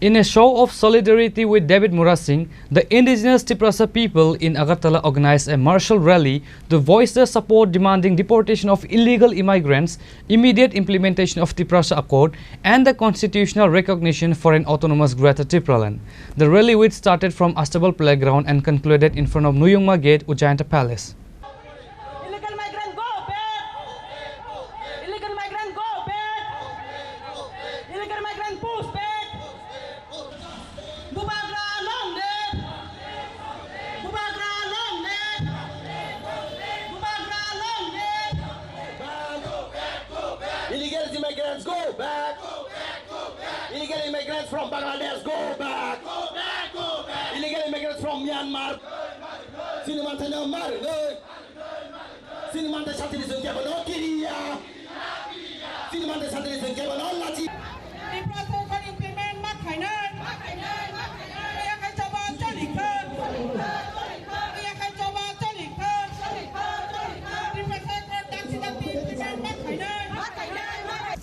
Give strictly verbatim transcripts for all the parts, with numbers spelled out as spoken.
In a show of solidarity with David Murasing, the indigenous Tiprasa people in Agartala organized a martial rally to voice their support, demanding deportation of illegal immigrants, immediate implementation of Tiprasa Accord, and the constitutional recognition for an autonomous Greater Tipraland. The rally, which started from Astabal Playground and concluded in front of Nuyungma Gate, Ujjayanta Palace. Illegal migrant, go back! Illegal migrant, go back! Illegal migrant, push back! Bubagra long live! Bubagra long live! Bubagra long live! Illegal immigrants, go back! Illegal immigrants from Bangladesh, go back! Illegal immigrants from Myanmar. Chini manthai no mar nai. Chini manthai satini jeng kebo no kiriya. Chini manthai satini jeng kebo no lachi. Tiprasa implement ma khainai. Yakhai choba choli kha. Yakhai choba choli kha. Tiprasa implement ma khainai.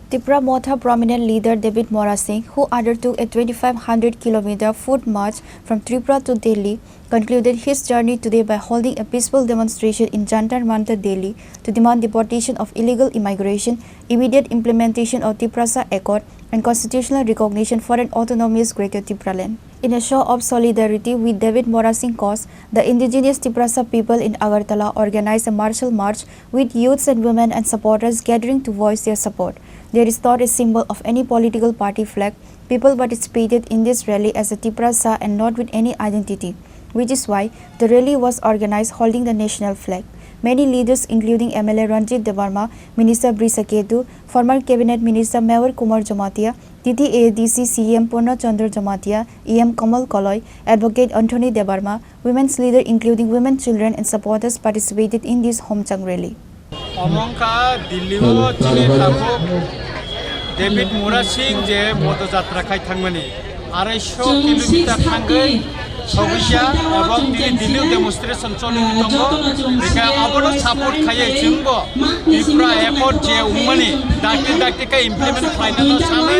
Tipra Motha prominent leader David Mora Singh, who undertook a twenty-five hundred kilometer foot march from Tripura to Delhi, concluded his journey today by holding a peaceful demonstration in Jantar Mantar, Delhi, to demand deportation of illegal immigration, immediate implementation of Tiprasa Accord, and constitutional recognition for an autonomous Greater Tipraland. In a show of solidarity with David Mora Singh cause, the indigenous Tiprasa people in Agartala organized a martial march with youths and women and supporters gathering to voice their support. They restored a symbol of any political party flag. People participated in this rally as a Tiprasa and not with any identity, which is why the rally was organized holding the national flag. Many leaders, including M L A Ranjit Debbarma, Minister Brisha Ketu, former Cabinet Minister Mewar Kumar Jamatia, T T A D C C E M Purna Chandra Jamatia, E M Kamal Koloi, Advocate Anthony Debbarma, women's leader including women, children and supporters participated in this Homchang rally. Omo wngkha Delhi o chini tabuk David Mura Singh je Modojatra khai thangmani, arai sho kilometer thangwi sogwija, ebong tini Delhi o demonstration choli tongo. Hingkhe abono support khaiwi chwngbo Tripura Accord je wngmani dakti dakti khe implement khlainano sanwi,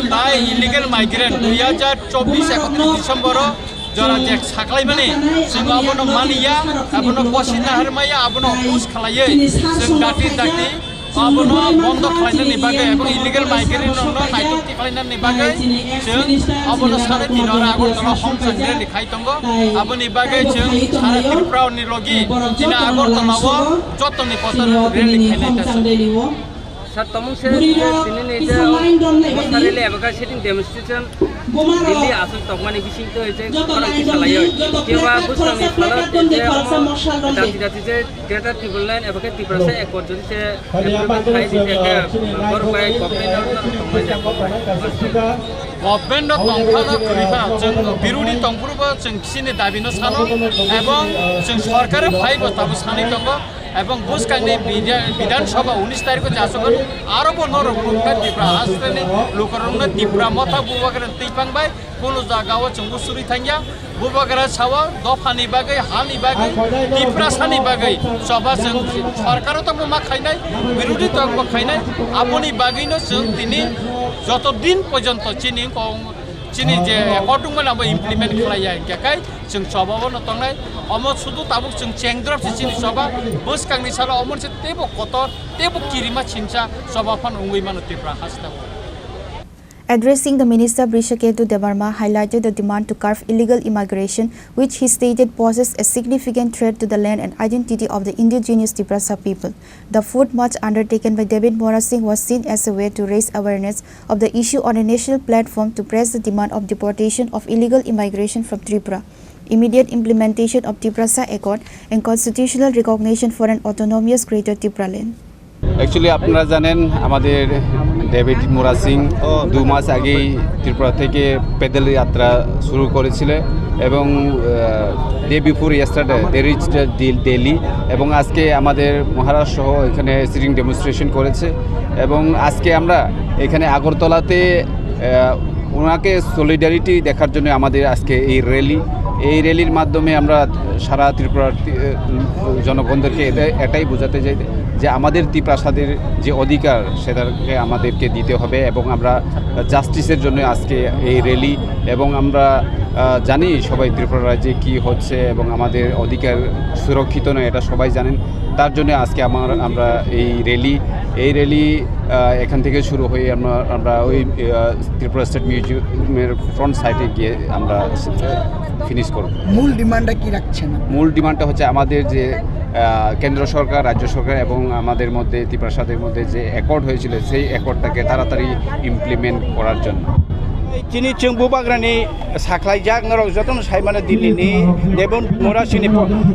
tai illegal migrant dui hajar chobbish ekatris December o jora je saklaimani, chwng abono maniya, abono bosi naharmaya, abono oppose khlaiwi chwng dakti dakti abono bondo khlainani bagwi ebong illegal migrant rokno naitokti khlainani bagwi chwng abono sare tin oro Agartala Homchang rally khai tongo. Aboni bagwi chwng sara Tripura ni logi tini Agartala o jotoni kotor rally khainai ta. Sir, tomung se tini ni je omo sare le ebong khe sitting demonstration Delhi aswk tongmani bising twi je khorang kisa lai oi. Keba bwskang ni salo je omo jati jati je Greater Tipraland eba khe Tiprasa Accord jodi se implement khai di se khe borok bai government no tongmani. Government no tongphano kwrwi phano chwng birodi tongphuru bo chwng chini dabi no sano ebong chwng sorkar phai bo tabo sanwi tongo ebong bwskang ni bidya-, Bidhan Sabha unis tarikh o jasukha aro bo norok rokno Tipra hasteni lukurokno Tipra Motha Bubagra twi pang bai kunu jaga o chwng bo suri thangya. Bubagra sao dophani bagwi, hani bagwi, Tiprasani bagwi choba chwng sorkaro tongbo ma khainai, birodi tongbo khainai, aboni bagwino chwng tini joto din porjonto chini kong, chini je accord wngmani abo implement khlaiya hingkhe kai chwng choba bono tongnai. Omo sudu tabuk chwng chengdrop se chini choba, bwskangni salo omo se teibo kotor, teibo kirima chinsa choba phano wngwi mano Tripura hasteo. Addressing the minister, Brishaketu Debbarma highlighted the demand to curb illegal immigration, which he stated poses a significant threat to the land and identity of the indigenous Tiprasa people. The foot march undertaken by David Mora Singh was seen as a way to raise awareness of the issue on a national platform to press the demand of deportation of illegal immigration from Tripura, immediate implementation of Tiprasa Accord, and constitutional recognition for an autonomous Greater Tipraland. Actually আপনারা জানেন, আমাদের ডেভিড মুরা সিং দু মাস আগেই ত্রিপুরা থেকে প্যাডেল যাত্রা শুরু করেছিল এবং day before yesterday they reach Delhi এবং আজকে আমাদের মহারাষ্ট্র সহ এখানে সিটিং ডেমনস্ট্রেশন করেছে এবং আজকে আমরা এখানে আগরতলাতে আহ, ওনাকে সলিডারিটি দেখার জন্য আমাদের আজকে এই র্যালি। এই র‍্যালির মাধ্যমে আমরা সারা ত্রিপুরার তি-, জনগণদেরকে এটা, এটাই বোঝাতে চাই যে আমাদের তিপ্রাসাদের যে অধিকার, সেটাকে আমাদেরকে দিতে হবে এবং আমরা জাস্টিসের জন্য আজকে এই র‍্যালি। এবং আমরা, আহ, জানি সবাই ত্রিপুরা রাজ্যে কি হচ্ছে এবং আমাদের অধিকার সুরক্ষিত নয়, এটা সবাই জানেন। তার জন্য আজকে আমার, আমরা এই র‍্যালি, এই র‍্যালি, আহ, এখান থেকে শুরু হয়ে আমরা, আমরা ওই, আহ, ত্রিপুরা স্টেট মিউজিয়ামের ফ্রন্ট সাইডে গিয়ে আমরা ফিনিশ করব। মূল ডিমান্ডটা কি রাখছেন? মূল ডিমান্ডটা হচ্ছে আমাদের যে, আহ, কেন্দ্র সরকার, রাজ্য সরকার এবং আমাদের মধ্যে, তিপ্রাসাদের মধ্যে যে অ্যাকর্ড হয়েছিল, সেই অ্যাকর্ডটাকে তাড়াতাড়ি ইমপ্লিমেন্ট করার জন্য। Chini chwng bubagrani sakhlaijak norok jotono saimano Dillini Devon Mura chini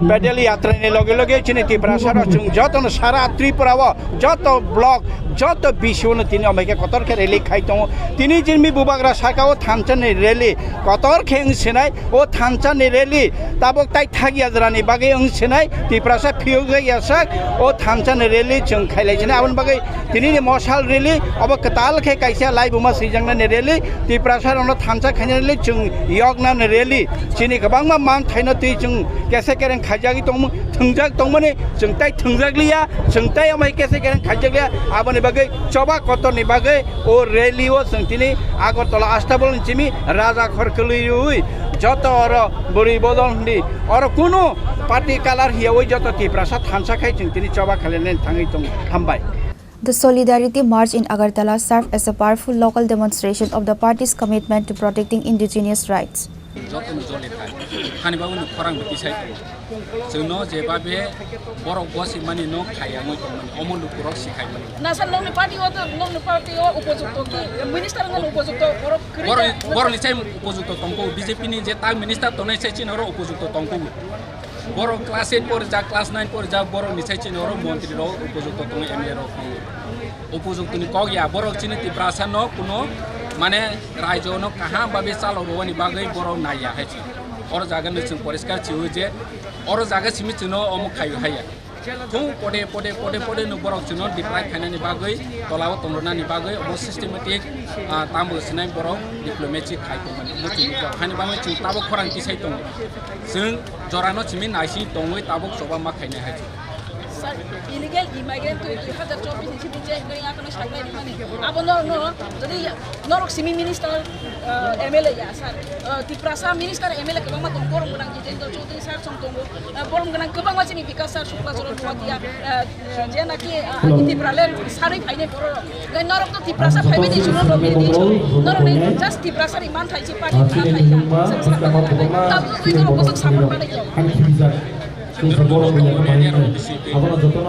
pedal yatrani loge loge chini Tiprasarok chwng jotono sara Tripura o joto block, joto bisio no tini omai khe kotor khe rally khai tongo. Tini chini bubagra saka o thansa ni rally kotor khe wng sinai, o thansa ni rally tabuk tai thak yajra ni bagwi wng sinai, Tiprasa phiyok jak ya sak o thansa ni rally chwng khai lai sinai. Aboni bagwi tini ni mosal rally obo kwtal khe kaisa laibuma swijak nani rally, Tiprasa rok no thansa khaina rally chwng yok nani rally. Chini kwbangma man thaino twi chwng kese kereng khaijagwi tongmo, thwngjak tongmani chwng tai thwngjak liya, chwng tai omo hai kese kereng khaijak liya. Aboni bagwi choba kotor ni bagwi o rally o chwng tini Agartala Astabol ni simi Raja Khor kwlwi rwi joto oro bwrwi bodol hwndi oro kunu party colour hiyawi joto Tiprasa thansa khai chwng tini choba khainani thangwi tongo. Hambai. The Solidarity March in Agartala served as a powerful local demonstration of the party's commitment to protecting indigenous rights. Jotono joli thai. Hani bagwi no khorang biti sai tongo. Chwngno jebabe borok gosi mani no khayangwi tongmani, omo lukurok sikhai mani. Nasa nongni party o to, nongni party o upojukto ki, minister ngon upojukto, borok kwrwi Borok, ta- borokni sai upojukto tongko, B J P ni je tak minister tongnai sai chini oro upojukto tongko. Borok class eight porijak, class nine porijak, borokni sai chini oro montri rok upojukto tongo, M L A rok. Upojukto ni kok ya, borok chini Tiprasa no kuno mane raijo no kaham babe chalo rwani bagwi borok naiya hai se. Oro jaga no chwng poriskar chiwi je oro jaga simi chwngno omo khayu haiya. Thung pode pode pode pode no borok chwngno deprive khainani bagwi, tolao tongrwnani bagwi omo systematic, ah, tambo sinai borok diplomacy khai tongmani. Omo chwng nukjak. Hani bagwi chwng tabuk khorang tisai tongo. Chwng jorano simi naising tongwi tabuk choba ma khainai hai. Sir, illegal immigrant twi dui hazar chobbish ni simi je wngwi akhano saklai rimani. Abono no, jodi norok simi minister, uh, M L A ya, sir. Uh, Tiprasa minister M L A kwbangma tongo, borom gwnang Jitendra Chaudhary sir song tongo. Uh, borom gwnang kwbangma chini Bikas sir, Shukla Charan Noatia, uh, je naki, uh, ani Tipraland sarwi phainai borok. Norok to Tiprasa phaibai di, chwngno lobby di, norok ni just Tiprasa ni manthai si party manthai ya. Chwng sakha tabuk twi norok bosok support manai ya. Media rok bisingtwi,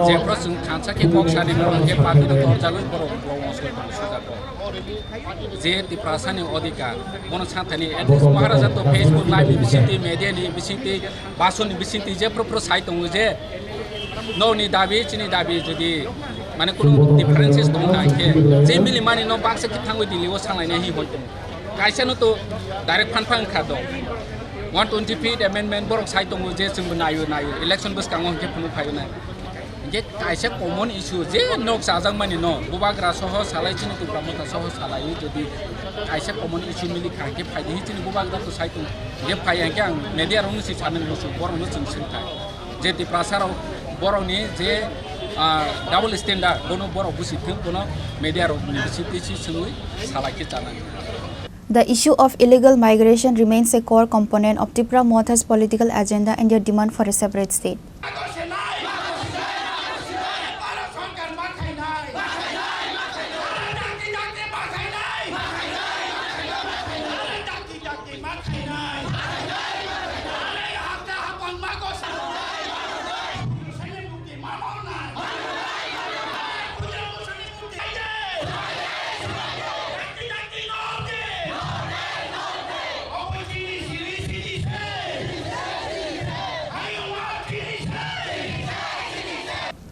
jephru chwng thansa khe kok sani borok khe party no torjagwi borok rok mosol tong sujago. Je Tiprasa ni odhikar, bono sathani at least Maharaja to Facebook live ni bisingtwi, media ni bisingtwi, basoni bisingtwi jephru phru sai tongo je nokni dabi, chini dabi jodi mane kunu differences tong kha khe, je mili mani no baksa khe thangwi Delhi o sanglainai hi hoi tongo. Kaisa no to direct phan phan kha do. One twenty fifth amendment borok sai tongo je chwngbo naio, naio, election bwskango hwnkhe phunuk phaio nai. Hwnkhe kaisa common issue je nok chajakmani no bubagra soho salai chini Tipra Motha soho salai jodi kaisa common issue mili kha hwnkhe phaidi hi chini bubagra to sai tongo. Hwnkhe phai hwnkhe ang media rokno si sanani muchung borokno chwng swngthai. Je Tiprasa rok borokni je, ah, double standard bono borok busi thung, bono media rokni bisingtwi si swngwi salai khe chanani. The issue of illegal migration remains a core component of Tipra Motha's political agenda and their demand for a separate state.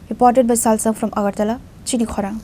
Reported by Salsa from Agartala, Chini Khorang.